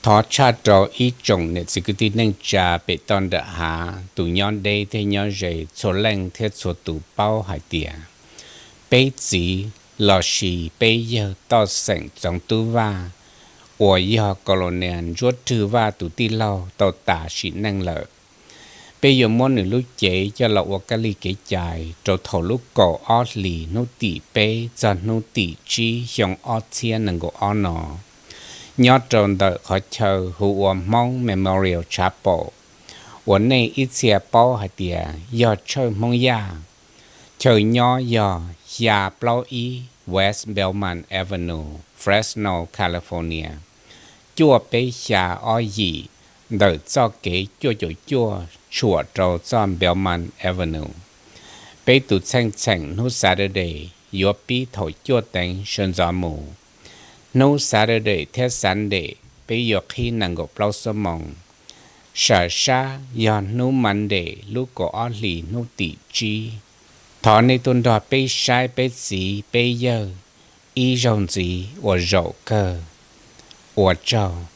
Thov tshaj rau ib tsoom niam txiv kwv tij neej tsa pem toj nram hav, tus nyob deb thiab nyob ze, txhua leej thiab txhua tus paub hais tias peb txiv lossis peb yawg Toj Xeem Txoov Tub Vaj uas yog Colonel Ntsuab Rwg Vaj tus tij laug tau tas sim neej lawm. Peb yuav muab nws lub cev coj los ua kab li kev cai rau thaum lub kaum ob hlis hnub tim peb txog hnub tim tsib xyoo ob txhiab nees nkaum ob no, nyob rau ntawm qhov chaw hu ua Hmoob Memorial Chapel, uas nej ib txhia paub hais tias yog Tshawj Hmoob Yaj. Chaw nyob yog xya plaub ib West Belmont Avenue, Fresno, California, cuaj peb xya ob yim, ntawm txoj kev cuaj caum cuaj tshuam rau txoj Belmont Avenue. Peb tus txheej txheem hnub Saturday yuav pib thaum cuaj teev sawv ntxov mus. Hnub Saturday thiab Sunday peb yuav qhib nees nkaum plaub xuab moos. Sam sab yog hnub Monday lub kaum ob hlis hnub tim tsib. Thov nej tuaj nrog peb saib peb txiv peb yawg ib zaug ntxiv uas zaum kawg. Ua tsaug.